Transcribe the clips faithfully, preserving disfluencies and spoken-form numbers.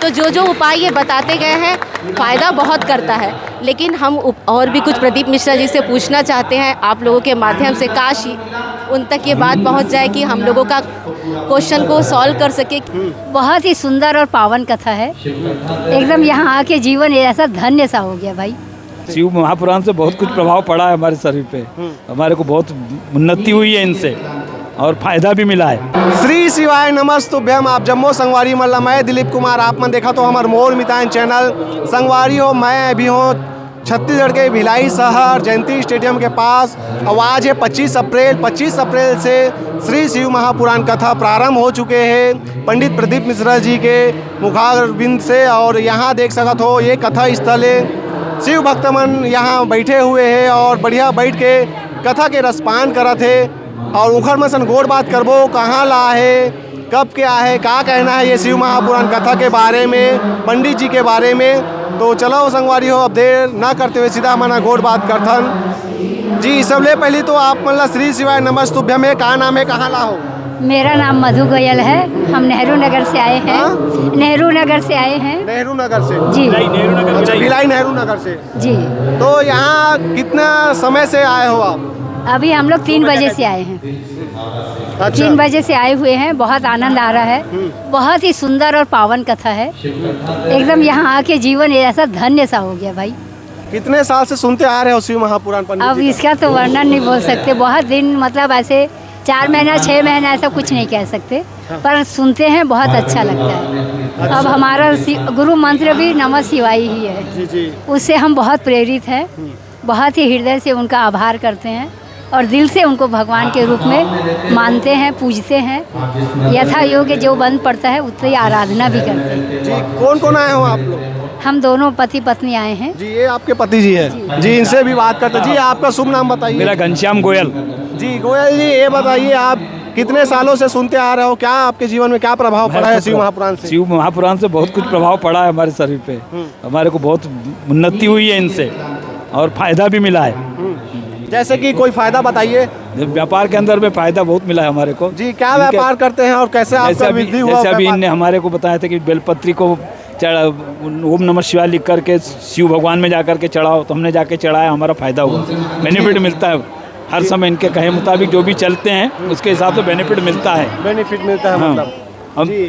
तो जो जो उपाय ये बताते गए हैं, फायदा बहुत करता है। लेकिन हम उप-, और भी कुछ प्रदीप मिश्रा जी से पूछना चाहते हैं आप लोगों के माध्यम से, काश उन तक ये बात पहुंच जाए कि हम लोगों का क्वेश्चन को सॉल्व कर सके। बहुत ही सुंदर और पावन कथा है। एकदम यहाँ आके जीवन ऐसा धन्य सा हो गया भाई। शिव महापुराण से बहुत कुछ प्रभाव पड़ा है हमारे शरीर पे। हमारे को बहुत उन्नति हुई है इनसे और फायदा भी मिला है। श्री शिवाय नमस्तुभ्यम। आप जम्मो संगवारी मन ला मैं दिलीप कुमार, आप मन देखत हो हमर मोर मितान चैनल। संगवारी हो, मैं अभी हूँ छत्तीसगढ़ के भिलाई शहर जयंती स्टेडियम के पास। और आज है पच्चीस अप्रैल। पच्चीस अप्रैल से श्री शिव महापुराण कथा प्रारंभ हो चुके हैं पंडित प्रदीप मिश्रा जी के मुखारविंद से। और यहाँ देख सकत हो, ये कथा स्थल है। शिव भक्त मन यहाँ बैठे हुए हैं और बढ़िया बैठ के कथा के रसपान करत है। और उखर मन सन गोठ बात करबो, कहाँ ला है, कब के आहे, का कहना है ये शिव महापुराण कथा के बारे में, पंडित जी के बारे में। तो चलो संगवारी हो, अब देर ना करते हुए सीधा हमन गोठ बात करथन। जी, सबले पहली तो आप मन ला श्री शिवाय नमस्तुभ्यम है, का नाम है, कहाँ ला हो? मेरा नाम मधु गोयल है। हम नेहरू नगर से आए हैं। हाँ? नेहरू नगर से आए हैं। नेहरू नगर से? जी। अच्छा, भिलाई नेहरू नगर से। जी। तो यहाँ कितना समय से आए हो आप? अभी हम लोग तीन बजे से आए हैं। अच्छा। तीन बजे से आए हुए हैं। बहुत आनंद आ रहा है। बहुत ही सुंदर और पावन कथा है। एकदम यहाँ आके जीवन ऐसा धन्य सा हो गया भाई। कितने साल से सुनते आ रहे हो शिव महापुराण पंडित अब जी का? इसका तो वर्णन नहीं बोल सकते। बहुत दिन, मतलब, ऐसे चार महीना, छः महीना, ऐसा कुछ नहीं कह सकते, हाँ। पर सुनते हैं, बहुत अच्छा लगता है। अच्छा। अब हमारा शि-, गुरु मंत्र भी नमः शिवाय ही है। जी, जी। उससे हम बहुत प्रेरित हैं। हम्म। बहुत ही हृदय से उनका आभार करते हैं और दिल से उनको भगवान के रूप में मानते हैं, पूजते हैं। यथा योग्य जो बन पड़ता है, उतनी आराधना भी करते हैं। जी, कौन कौन आए हो आप लोग? हम दोनों पति पत्नी आए हैं। जी, ये आपके पति जी हैं। जी। जी, इनसे भी बात करते हैं। जी, आपका शुभ नाम बताइए। मेरा घनश्याम गोयल। जी, गोयल जी, ये बताइए, आप कितने सालों से सुनते आ रहे हो, क्या आपके जीवन में क्या प्रभाव पड़ा है शिव महापुराण से? शिव महापुराण से बहुत कुछ प्रभाव पड़ा है हमारे शरीर पे। हम्म। हमारे को बहुत उन्नति हुई है इनसे और फायदा भी मिला है। हम्म। जैसे कि कोई फायदा बताइए। व्यापार के अंदर में फायदा बहुत मिला है हमारे को। जी, क्या इनके व्यापार करते हैं और कैसे आपका जैसे अभी, वृद्धि हुआ जैसे अभी व्यापार? इनने हमारे को बताया था कि बेलपत्री को चढ़ा, ओम नमः शिवाय लिख करके शिव भगवान में जा करके चढ़ाओ, तो हमने जाके चढ़ाया, हमारा फायदा हुआ, बेनिफिट मिलता है। हर समय इनके कहे मुताबिक जो भी चलते हैं, उसके हिसाब से बेनिफिट मिलता है। बेनिफिट मिलता है, हाँ। मतलब। हम जी।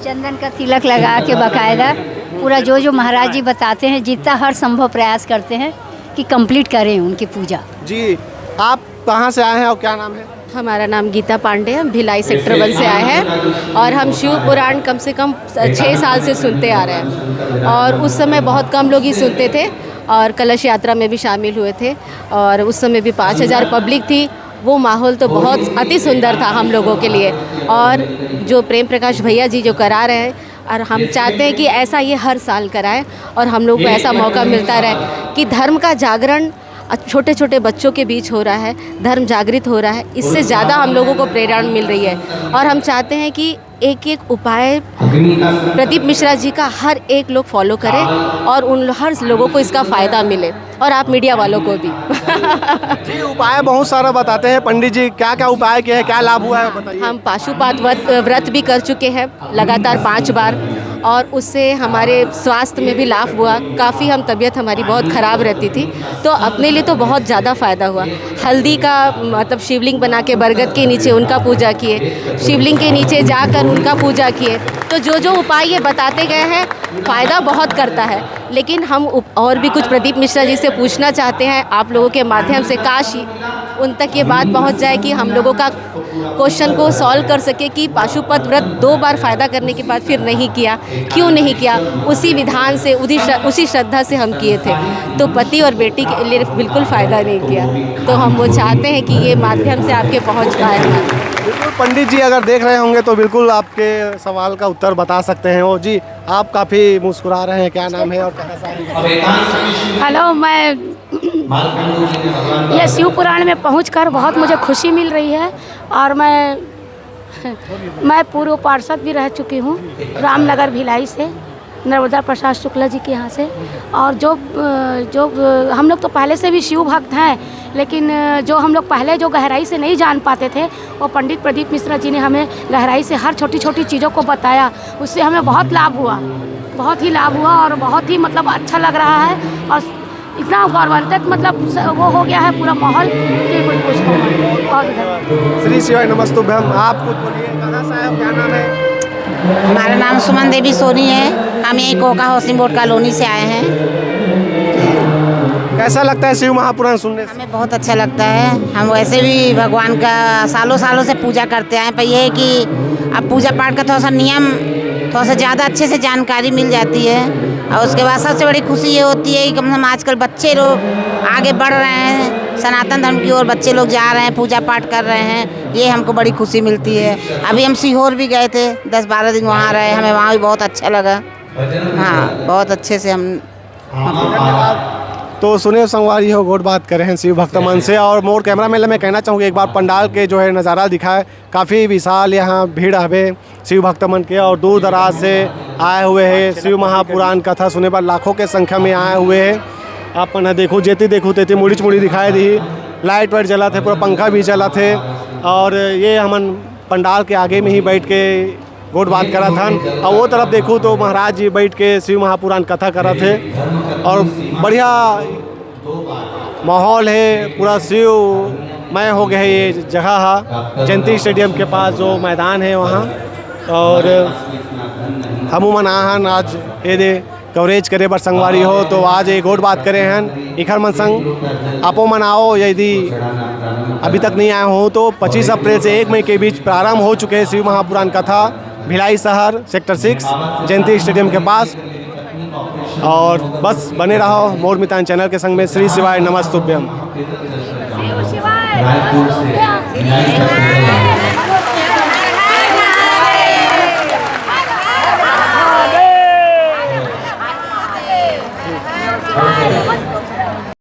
चंदन का तिलक लगा के बाकायदा पूरा जो जो महाराज जी बताते हैं, जितना हर संभव प्रयास करते हैं कि कंप्लीट करें उनकी पूजा। जी, आप कहाँ से आए हैं और क्या नाम है? हमारा नाम गीता पांडे है, हम भिलाई सेक्टर वन से आए हैं और हम शिव पुराण कम से कम छः साल से सुनते आ रहे हैं और उस समय बहुत कम लोग ही सुनते थे और कलश यात्रा में भी शामिल हुए थे और उस समय भी पाँच हज़ार पब्लिक थी। वो माहौल तो बहुत अति सुंदर था हम लोगों के लिए। और जो प्रेम प्रकाश भैया जी जो करा रहे हैं, और हम चाहते हैं कि ऐसा ये हर साल कराए और हम लोग को ऐसा मौका मिलता रहे कि धर्म का जागरण छोटे छोटे बच्चों के बीच हो रहा है, धर्म जागृत हो रहा है, इससे ज़्यादा हम लोगों को प्रेरणा मिल रही है। और हम चाहते हैं कि एक एक उपाय प्रदीप मिश्रा जी का हर एक लोग फॉलो करें और उन हर लोगों को इसका फ़ायदा मिले और आप मीडिया वालों को भी। जी, उपाय बहुत सारा बताते हैं पंडित जी, क्या क्या उपाय किए हैं, क्या लाभ हुआ है, बताइए। हम पाशुपात व्रत, व्रत भी कर चुके हैं लगातार पाँच बार और उससे हमारे स्वास्थ्य में भी लाभ हुआ। काफ़ी हम, तबीयत हमारी बहुत ख़राब रहती थी, तो अपने लिए तो बहुत ज़्यादा फ़ायदा हुआ। हल्दी का, मतलब, शिवलिंग बना के बरगद के नीचे उनका पूजा किए, शिवलिंग के नीचे जाकर उनका पूजा किए। तो जो जो उपाय ये बताते गए हैं, फ़ायदा बहुत करता है। लेकिन हम उप-, और भी कुछ प्रदीप मिश्रा जी से पूछना चाहते हैं आप लोगों के माध्यम से, काश उन तक ये बात पहुंच जाए कि हम लोगों का क्वेश्चन को सॉल्व कर सके कि पाशुपत व्रत दो बार फ़ायदा करने के बाद फिर नहीं किया, क्यों नहीं किया, उसी विधान से, उसी श्र-, उसी श्रद्धा से हम किए थे। तो पति और बेटी के लिए बिल्कुल फ़ायदा नहीं किया। तो हम वो चाहते हैं कि ये माध्यम से आपके पहुंच पाए हमारे। बिल्कुल, पंडित जी अगर देख रहे होंगे तो बिल्कुल आपके सवाल का उत्तर बता सकते हैं वो। जी, आप काफ़ी मुस्कुरा रहे हैं, क्या नाम है और कहाँ से आए हैं? हेलो, मैं ये शिव पुराण में पहुंचकर बहुत मुझे खुशी मिल रही है और मैं मैं पूर्व पार्षद भी रह चुकी हूँ रामनगर भिलाई से, नर्मदा प्रसाद शुक्ला जी के यहाँ से। और जो, अ, जो, अ, हम लोग तो पहले से भी शिव भक्त हैं, लेकिन, अ, जो हम लोग पहले जो गहराई से नहीं जान पाते थे, वो पंडित प्रदीप मिश्रा जी ने हमें गहराई से हर छोटी-छोटी चीज़ों को बताया, उससे हमें बहुत लाभ हुआ। बहुत ही लाभ हुआ और बहुत ही, मतलब, अच्छा लग रहा है और इतना गौरवान्वित, मतलब, स-, वो हो गया है पूरा माहौल कि कुछ पूछो मत। बहुत अच्छा। श्री शिवाय नमस्तुभ्यम। आप खुद बोलिए, कहाँ से आए हो, क्या नाम है? हमारा नाम सुमन देवी सोनी है। हम यही कोका हाउसिंग बोर्ड कॉलोनी से आए हैं। कैसा लगता है शिव महापुराण सुनने से? हमें बहुत अच्छा लगता है। हम वैसे भी भगवान का सालों सालों से पूजा करते आए हैं, पर यह है कि अब पूजा पाठ का थोड़ा सा नियम, थोड़ा सा ज़्यादा अच्छे से जानकारी मिल जाती है। और उसके बाद सबसे बड़ी खुशी ये होती है कि कम से कम आजकल बच्चे लोग आगे बढ़ रहे हैं, सनातन धर्म की ओर बच्चे लोग जा रहे हैं, पूजा पाठ कर रहे हैं, ये हमको बड़ी खुशी मिलती है। अभी हम सीहोर भी गए थे, दस बारह दिन वहाँ रहे, हमें वहाँ भी बहुत अच्छा लगा। हाँ, बहुत अच्छे से हम तो सुने संगवारी हो, गोठ बात करे हैं शिव भक्त मन से। और मोर कैमरा मैन ल मैं कहना चाहूँगी, एक बार पंडाल के जो है नज़ारा दिखाए। काफ़ी विशाल यहाँ भीड़ हवे शिव भक्त मन के, और दूर दराज से आए हुए हैं शिव महापुराण कथा सुने बर, लाखों के संख्या में आए हुए हैं। आप मन ह देखो, जेती देखो तेती मुड़ीच मुड़ी दिखाई दी, लाइट वाइट जलत है, पूरा पंखा भी चलत है। और ये हमन पंडाल के आगे में ही बैठ के गोठ बात करत हन, और वो तरफ देखो तो महाराज जी बैठ के शिव महापुराण कथा करत है। और बढ़िया माहौल है, पूरा शिवमय हो गया है ये जगह हा, जयंती स्टेडियम के पास जो मैदान है वहाँ। और हमू मन आहन आज ये दे कवरेज करे बर संगवारी हो, तो आज एक गोठ बात करे हन इखर मन संग। आपो मन आओ, यदि अभी तक नहीं आए हो तो पच्चीस अप्रैल से एक मई के बीच प्रारंभ हो चुके हैं शिव महापुराण कथा भिलाई शहर सेक्टर सिक्स जयंती स्टेडियम के पास। और बस बने रहो मोर मितान चैनल के संग में। श्री शिवाय नमस्तुभ्यम।